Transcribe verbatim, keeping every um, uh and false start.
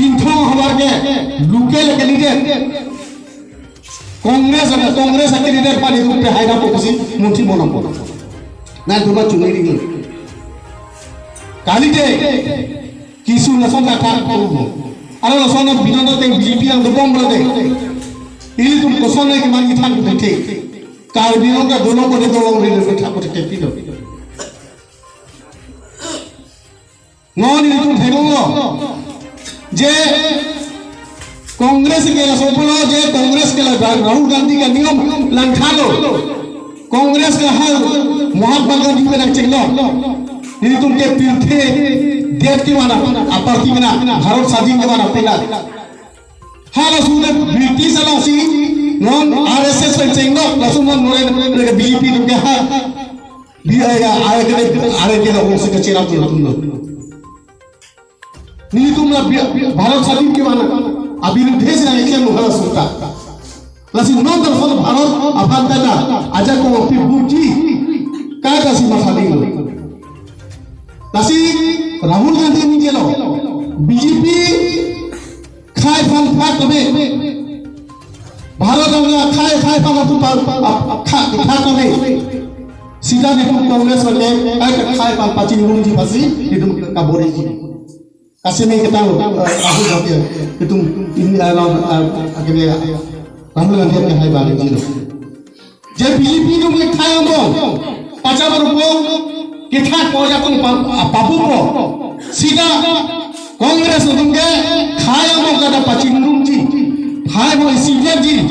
Chinthong ahavar ke local candidate, Congress ada, Congress a candidate aphan itum pehai dampo pusi montri bonompo. Nangtum chuniri ni. Kalite kisu lason ta thak ko. Aro lason na Binoy ateng B J P nangdobom pulote, ilitum kosonne keman kethak puthe. Karbi Anglong ta dolong puthe, dolong rele puthe, thak puthe kepi do. Non ilitum theklonglo je Congress ke laso pulo je Congress ke la Rahul Gandhi ke niyom langthalo. Congress ke ha Mahatma Gandhi pen nangchenglo. Ilitum ke pirthe det kevan a-party mena, Bharat Sadhin kevan a-party mena. Halaso le British alongsi non R S S pen chenglo, laso non nore nore B J P atum ke ha. Bi aya, aya ke, aya ke la ongsi kacherap atum lo. Nelitum la bi-, Bharat Sadhin kevan abirudhe si nangkeklem lo halaso ta. Lasi non ta Bharat aphan ta ta ajak kongpi buji, kaita si mathadinglo. Lasi Rahul Gandhi ningjelo, B J P khei aphan phak tame, Bharat Ganga khei, khei aphan aphu pa, pa, pa, kha, kha tame, sita nelitum Congress ke, khei, khei aphan pachingrumji pusi nelitum kaboriji. Kaseme ketang, eh, Rahul Gandhi, itum ini, eh, Rahul, eh, akhirnya Rahul Gandhi ke khei bariji lo. Je B J P atum ke khei angbong pacham arupo kethakpo, ajakong pa-, papupo. Sita Congress atum ke khei angbong kada pachingrumji, khei angbong isivetji.